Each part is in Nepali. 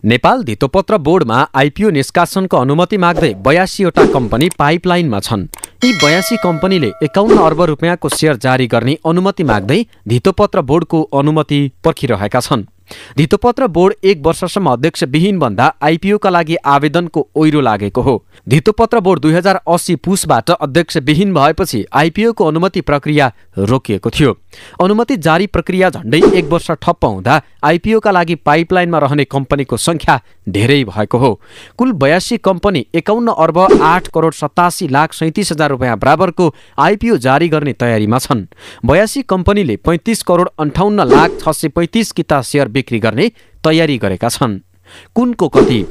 नेपाल धितोपत्र बोर्डमा आइपिओ निष्कासनको अनुमति माग्दै 82 वटा कम्पनी पाइपलाइनमा छन्। यी 82 कम्पनीले 51 अर्ब रुपियाँको सेयर जारी गर्ने अनुमति माग्दै धितोपत्र बोर्डको अनुमति पर्खिरहेका छन्। धितोपत्र बोर्ड 1 वर्षसम्म अध्यक्षविहीन भन्दा आइपिओका लागि आवेदनको ओइरो लागेको हो। धितोपत्र बोर्ड 2080 पुसबाट अध्यक्षविहीन भएपछि आइपिओको अनुमति प्रक्रिया रोकिएको थियो। अनुमति जारी प्रक्रिया झण्डै 1 वर्ष ठप्प हुँदा आइपिओका लागि पाइपलाइनमा रहने कम्पनीको संख्या धेरै भएको हो। कुल 82 कम्पनी 51 अर्ब 8 करोड 87 लाख 37 हजार रुपियाँ बराबरको आइपिओ जारी गर्ने तयारीमा छन्। 82 कम्पनीले 35 करोड 58 लाख 635 किता सेयर बिक्री गर्ने तयारी गरेका छन्। कुनको कति?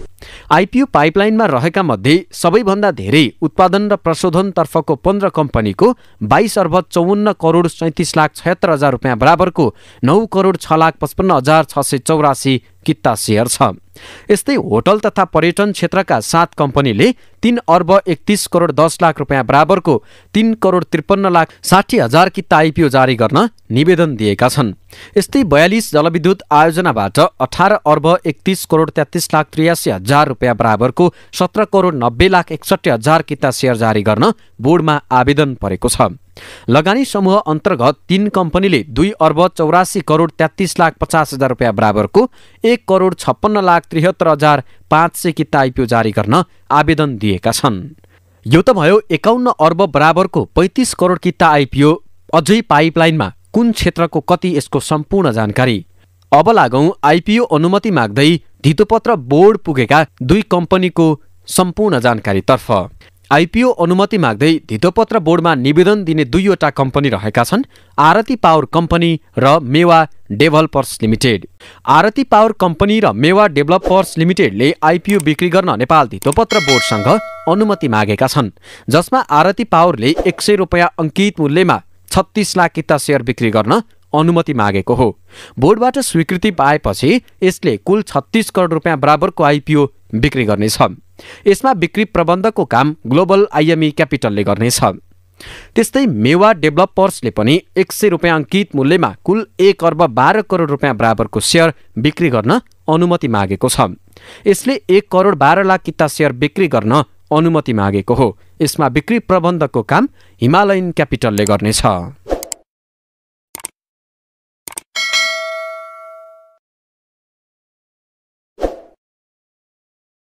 आइपिओ पाइपलाइनमा रहेका मध्ये सबैभन्दा धेरै उत्पादन र प्रशोधनतर्फको 15 कम्पनीको 22 अर्ब 54 करोड 37 लाख 76 हजार रुपियाँ बराबरको 9 करोड 6 लाख 55 हजार 684 किता सेयर छ। यस्तै होटल तथा पर्यटन क्षेत्रका 7 कम्पनीले 3 अर्ब 31 करोड 10 लाख रुपियाँ बराबरको 3 करोड 53 लाख 60 हजार किता आइपिओ जारी गर्न निवेदन दिएका छन्। यस्तै 42 जलविद्युत आयोजनाबाट 18 अर्ब 31 करोड 33 लाख 83 हजार रुपियाँ बराबरको 17 करोड 90 लाख 61 हजार किता सेयर जारी गर्न बोर्डमा आवेदन परेको छ। लगानी समूह अन्तर्गत 3 कम्पनीले 2 अर्ब 84 करोड 33 लाख 50 हजार रुपियाँ बराबरको 1 करोड 56 लाख 73 हजार 500 किता आइपिओ जारी गर्न आवेदन दिएका छन्। यो त भयो 51 अर्ब बराबरको 35 करोड किता आइपिओ। अझै पाइपलाइनमा कुन क्षेत्रको कति यसको सम्पूर्ण जानकारी। अब लागौं आइपिओ अनुमति माग्दै धितोपत्र बोर्ड पुगेका 2 कम्पनीको सम्पूर्ण जानकारीतर्फ। आइपिओ अनुमति माग्दै धितोपत्र बोर्डमा निवेदन दिने 2 वटा कम्पनी रहेका छन्, आरती पावर कम्पनी र मेवा डेभलपर्स लिमिटेड। आरती पावर कम्पनी र मेवा डेभलपर्स लिमिटेडले आइपिओ बिक्री गर्न नेपाल धितोपत्र बोर्डसँग अनुमति मागेका छन्, जसमा आरती पावरले 100 रुपियाँ अंकित मूल्यमा 36 लाख किता सेयर बिक्री गर्न अनुमति मागेको हो। बोर्डबाट स्वीकृति पाएपछि यसले कुल 36 करोड रुपियाँ बराबरको आइपिओ बिक्री गर्नेछ। यसमा बिक्री प्रबन्धको काम ग्लोबल आइएमई क्यापिटलले गर्नेछ। त्यस्तै मेवा डेभलपर्सले पनि 100 रुपियाँ अंकित मूल्यमा कुल 1 अर्ब 12 करोड रुपियाँ बराबरको सेयर बिक्री गर्न अनुमति मागेको छ। यसले 1 करोड 12 लाख किता सेयर बिक्री गर्न अनुमति मागेको हो। यसमा बिक्री प्रबन्धको काम हिमालयन क्यापिटलले गर्नेछ।